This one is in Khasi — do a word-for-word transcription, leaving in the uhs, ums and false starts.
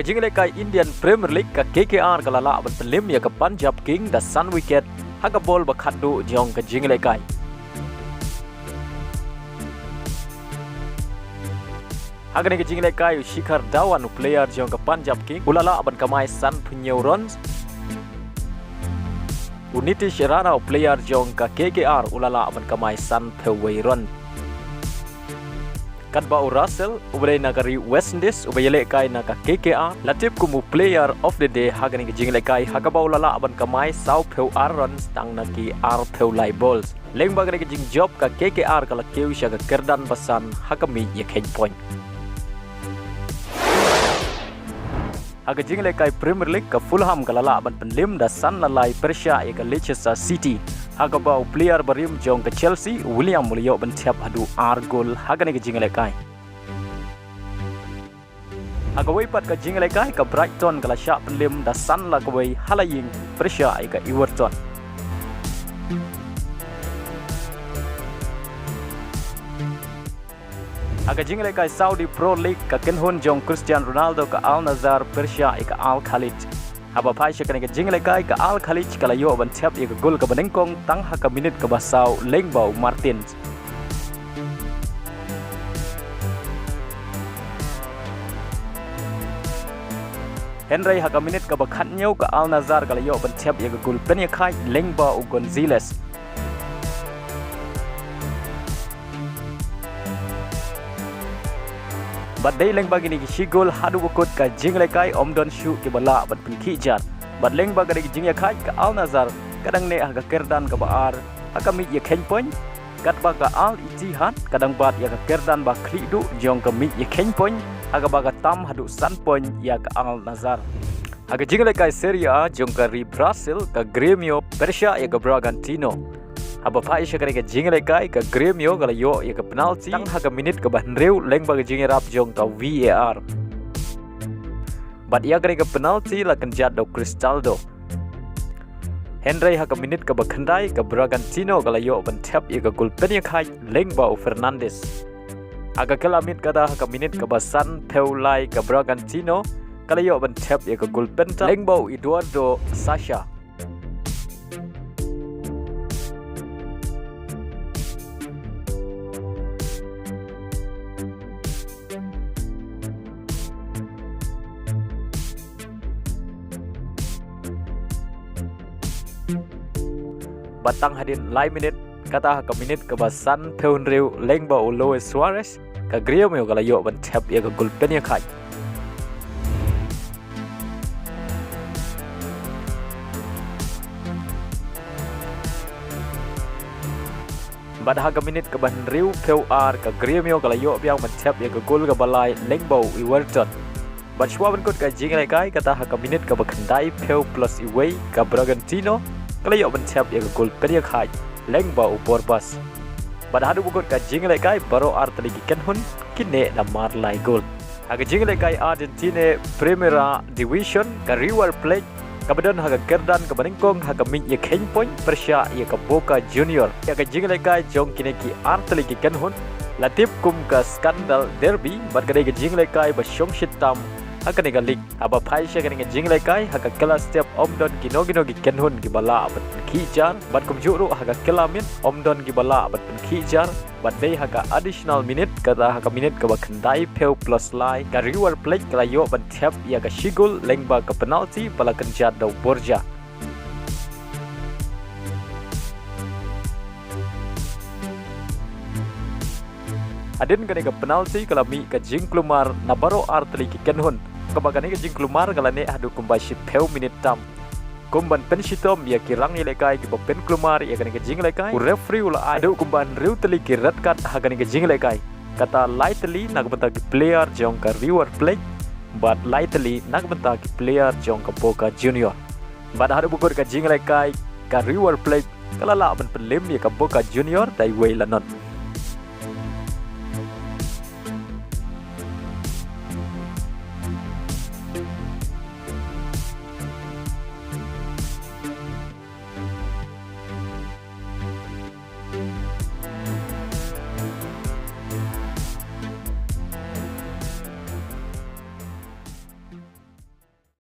Ka jingïalehkai Indian Premier League, ka K K R ka la lah ban pynlem ïa ka Punjab King da san wicket ha ka bol ba khatduh jong ka jingïalehkai. Ha kane ka jingïalehkai u Shikhar Dhawan, u player jong ka Punjab King, u la lah ban kamai sanphew hynñiew runs. U Nitish Rana, u player jong ka K K R, u la lah ban kamai sanphew wei run. Katba u Russell, uba dei na ka ri West Indies, uba ïalehkai na ka K K R, la tip kum u player of the day ha kane ka jingïalehkai, ha kaba u la lah ban kamai sawphew ar runs tang na ki arphew lai balls. Lyngba kane ka jingjop, ka K K R ka la kiew sha ka kyrdan ba san ha ka miej ïakheiñ point. Ha ka jingïalehkai Premier League, ka Fulham ka la lah ban pynlem da san la lai pyrshah ïa ka Leicester City. Ha kaba u player barim jong ka Chelsea, u Willian, u la ïoh ban thep haduh ar gol ha kane ka jingïalehkai. Ha kawei pat ka jingïalehkai, ka Brighton ka la shah pynlem da san la kawei ha la ïing pyrshah ïa ka Everton. Ha ka jingïalehkai Saudi Pro League, ka kynhun jong Cristiano Ronaldo, ka Al Nassr, pyrshah ïa ka Al Khaliej. Haba phai sha kane ka jingïalehkai, ka Al Khaliej ka la ïoh ban thep ïa ka gol kaba nyngkong tang ha ka minit kaba saw lyngba u Martins. Hynrei ha ka minit kaba khathynñiew, ka Al Nassr ka la ïoh ban thep ïa ka gol pynïakhaid lyngba u Gonzalez. Bad dei lyngba kine ki shi gol haduh ba kut ka jingïalehkai ym don shuh kiba lah ban pynkhih jar. Bad lyngba kane ka jingïakhaid, ka Al Nassr ka dang neh ha ka kyrdan kaba ar ha ka miej ïakheiñ point, katba ka Al Ittihad ka dang bat ïa ka kyrdan ba khlieh duh jong ka miej ïakheiñ point, ha kaba ka tam haduh san point ïa ka Al Nassr. Ha ka jingïalehkai Serie A jong ka ri Brazil, ka Gremio pyrshah ïa ka Bragantino. Haba phai sha kane ka jingïalehkai, ka Gremio ka la ïoh ïa ka penalty tang ha ka minit kaba hynriew lyngba ka jingïarap jong ka V A R. Bad ïa kane ka penalty la kynjat da u Cristaldo. Hynrei ha ka minit kaba khyndai, ka Bragantino ka la ïoh ban thep ïa ka gol pynïakhaid lyngba u Fernandes. Ha ka kylla miet kata, ha ka minit kaba sanphew lai, ka Bragantino ka la ïoh ban thep ïa ka gol pynta lyngba u Eduardo Sacha. Bad tang hadien lai minit, kata ha ka minit kaba sanphew hynriew lyngba u Luis Suarez, ka Gremio ka la ïoh ban thep ïa ka gol pynïakhaid. Bad ha ka minit kaba hynriewphew ar, ka Gremio ka la ïoh biang ban thep ïa ka gol kaba lai lyngba u Everton. Bad shuwa ban kut ka jingïalehkai, kata ha ka minit kaba khyndaiphew plus iwei, ka Bragantino ka la ïoh ban thep ïa ka gol pynïakhaid lyngba u Borbas. Bad haduh ba kut ka jingïalehkai, baroh ar tylli ki kynhun ki neh namar lai gol. Ha ka jingïalehkai Argentine Primera Division, ka River Plate kaba don ha ka kyrdan kaba nyngkong ha ka miej ïakheiñ point pyrshah ïa ka Boca Junior. Ïa ka jingïalehkai jong kine ki ar tylli ki kynhun la tip kum ka Scandal Derby, bad ka dei ka jingïalehkai ba shong shitom ha kane ka league. Haba phai sha kane ka jingïalehkai, ha ka kylla step ym don kino kino ki kynhun kiba lah ban pynkhih jar, bad kumjuh ruh ha ka kylla miet ym don kiba lah ban pynkhih jar. Bad dei ha ka additional minute, kata ha ka minit kaba khyndaiphew plus lai, ka River Plate ka la ïoh ban thep ïa ka shi gol lyngba ka penalty ba la kynjat da u Borja. Hadien kane ka penalty ka la mih ka jingkulmar na baroh ar tylli ki kynhun, kaba kane ka jingkulmar ka la neh haduh kumba shiphew minit tam. Kum ban pynshitom ïa ki rangïalehkai kiba pynkulmar ïa kane ka jingïalehkai, u referee u la ai haduh kumba hynriew tylli ki red card ha kane ka jingïalehkai. Kata lai tylli na ka bynta ki player jong ka River Plate, bad lai tylli na ka bynta ki player jong ka Boca Junior. Bad haduh ba kut ka jingïalehkai, ka River Plate ka la lah ban pynlem ïa ka Boca Junior da iwei la nod.